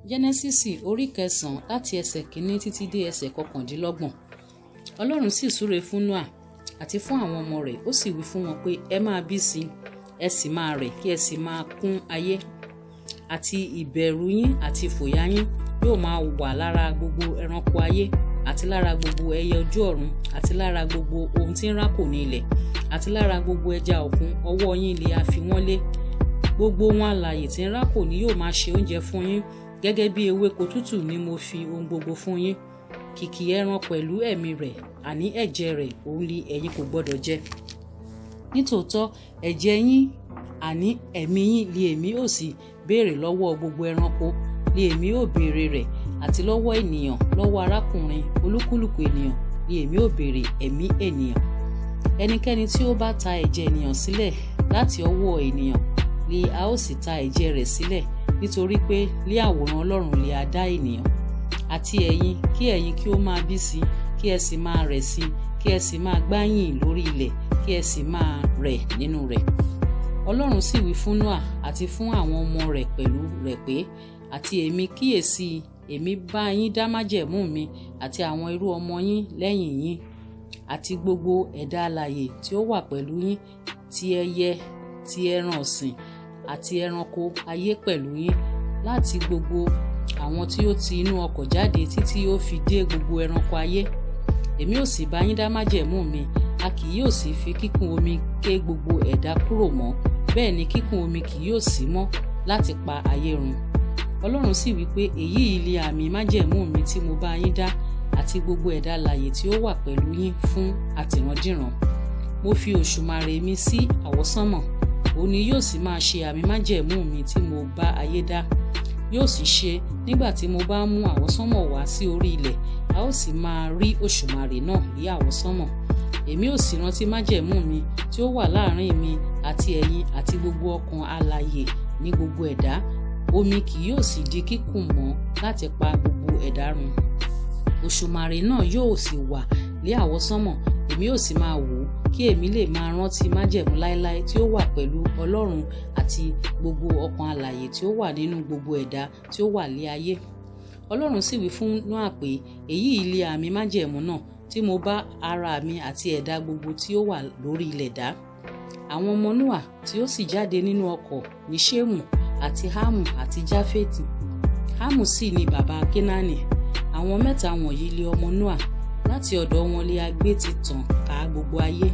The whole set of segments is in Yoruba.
Jẹ́nẹ́sísì orí kẹsàn-án láti ẹsẹ̀ kìíní títí dé ẹsẹ̀ 29. Ọlọ́run sì súre fún Nóà àti fún àwọn ọmọ rẹ̀, ó sì wí fún wọn pé, ẹ máa bí sí i, ẹ sì máa rẹ̀, kí ẹ sì máa kún ayé. Àti ìbẹ̀rù yín àti ìfòyà yín yóò máa wà lára gbogbo ẹranko ayé, àti lára gbogbo ẹyẹ ojú ọ̀run, àti lára gbogbo ohun tí ń rákò ní ilẹ̀, àti lára gbogbo ẹja òkun. Ọwọ́ yín lè a fi wọ́n lé. Gbogbo ohun alààyè tí ń rákò ni yóò máa ṣe oúnjẹ fún yín. Gẹ́gẹ́ bí ewéko tútù ni mo fi ohun gbogbo fún yín. Kìkì ẹran pẹ̀lú ẹ̀mí rẹ̀, àní ẹ̀jẹ̀ rẹ̀, òun ni ẹ̀yin kò gbọdọ̀ jẹ. Nítòótọ́ ẹ̀jẹ̀ yín, àní ẹ̀mí yín, li èmi ó sì béèrè lọ́wọ́ gbogbo ẹranko, li èmi ó béèrè rẹ̀, àti lọ́wọ́ ènìyàn, lọ́wọ́ arákùnrin olúkúlùkù ènìyàn li èmi ó béèrè ẹ̀mí ènìyàn. Ẹnikẹ́ni tí ó bá ta ẹ̀jẹ̀ ènìyàn sílẹ̀, láti ọwọ́ ènìyàn li a ó sì ta ẹ̀jẹ̀ rẹ̀ sílẹ̀, nítorí pé lí àwòrán Ọlọ́run li a dá ènìyàn. Àti ẹ̀yin, kí ẹ̀yin kí ó máa bí sí, kí ẹ sì máa rẹ̀ sí, kí ẹ sì máa gbáyìn lórí ilẹ̀, kí ẹ sì máa rẹ̀ nínú rẹ̀. Ọlọ́run sì wí fún Nóà àti fún àwọn ọmọ rẹ̀ pẹ̀lú rẹ̀ pé, àti èmi, kíyèsí, èmi bá yín dá májẹ̀mú mi àti àwọn irú ọmọ yín lẹ́yìn yín, àti gbogbo ẹ̀dá alààyè tí ó wà pẹ̀lú yín, ti ẹyẹ, ti ẹran ọ̀sìn, àti ẹranko ayé pẹ̀lú yín, láti gbogbo àwọn tí ó ti inú ọkọ̀ jáde títí ó fi dé gbogbo ẹranko ayé. Èmi ò sì bá yín dá májẹ̀mú mi, a kì yóò sì fi kíkún omi ké gbogbo ẹ̀dá kúrò mọ́, bẹ́ẹ̀ ni kíkún omi kì yóò sí mọ́ láti pa ayé run. Ọlọ́run sì wí pé, èyí li àmì májẹ̀mú mi tí mo bá yín dá àti gbogbo ẹ̀dá alààyè tí ó wà pẹ̀lú yín fún àtìrandíran. Mo fi òṣùmàrè mi sí àwọsánmọ̀, òun ni yóò sì máa ṣe àmì májẹ̀mú mi tí mo bá ayé dá. Yóò sì ṣe, nígbà tí mo bá mú àwọsánmọ̀ wá sí orí ilẹ̀, a ó sì máa rí òṣùmàrè náà ní àwọsánmọ̀. Èmi ó sì rántí májẹ̀mú mi tí ó wà láàrin mi àti ẹ̀yin àti gbogbo ọkàn alààyè ní gbogbo ẹ̀dá. Omi kì yóò sì di kíkùn mọ́ láti pa gbogbo ẹ̀dá run. Òṣùmàrè náà yóò sì wà lé àwọsánmọ̀, èmi ó sì máa wò ó, kí èmi lè máa rántí májẹ̀mú láéláé tí ó wà pẹ̀lú Ọlọ́run àti gbogbo ọkàn alààyè tí ó wà nínú gbogbo ẹ̀dá tí ó wà lé ayé. Ọlọ́run sì wí fún Nóà pé, èyí li àmì májẹ̀mú náà tí mo bá ara mi àti ẹ̀dá gbogbo tí ó wà lórí ilẹ̀ dá. Àwọn ọmọ Nóà tí ó sì jáde nínú ọkọ̀ ní Ṣémù àti Hámù àti Jáfétì. Hámù sì ni bàbá Kénáánì. Àwọn mẹ́ta wọ̀nyí lé ọmọ Nóà, láti ọ̀dọ̀ wọn lé a gbé ti tàn ká gbogbo ayé.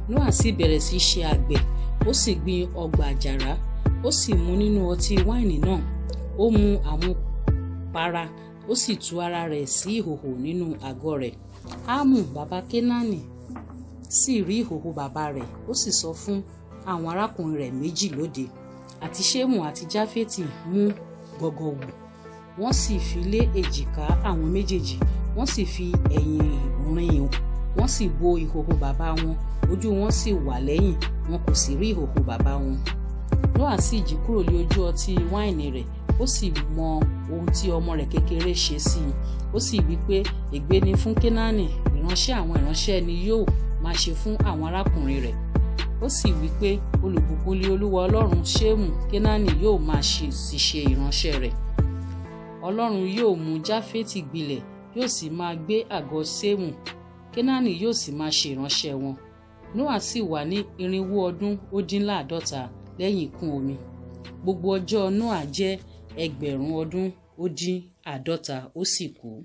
Nóà sì bẹ̀rẹ̀ sí ṣe àgbẹ̀, ó sì gbin ọgbà àjàrà, ó sì mu nínú ọtí wáìnì náà, ó mu àmupara, ó sì tú ara rẹ̀ sí ìhòhò nínú àgọ́ rẹ̀. Hámù bàbá Kénáánì sì rí ìhòhò bàbá rẹ̀, ó sì sọ fún àwọn arákùnrin rẹ̀ méjì lóde. Àti Ṣémù àti Jáfétì mú gọ̀gọ̀ wù, wọ́n sì fi lé èjìká àwọn méjèèjì, wọ́n sì fi ẹ̀yìn rìn, wọ́n sì bo ìhòhò bàbá wọn, ojú wọn sì wà lẹ́yìn, wọn kò sì rí ìhòhò bàbá wọn. Nóà sì jí kúrò ní ojú ọtí wáìnì rẹ̀, ó sì mọ ohun tí ọmọ rẹ̀ kékeré ṣe sí i. Ó sì wí pé, ègbé ni fún Kénáánì, ìránṣẹ́ àwọn ìránṣẹ́ ni yóò máa ṣe fún àwọn arákùnrin rẹ̀. Ó sì wí pé, olùbùkún lé Olúwa Ọlọ́run Ṣémù, Kénáánì yóò máa sì ṣe ìránṣẹ́ rẹ̀. Ọlọ́run yóò mú Jáfétì gbilẹ̀, yóò sì máa gbé àgọ́ Ṣémù, Kénáánì yóò sì máa ṣe ìránṣẹ́ wọn. Nóà sì wà ní 350 lẹ́yìn ìkún omi. Gbogbo ọjọ́ Nóà jẹ́ 650, ó sì kú.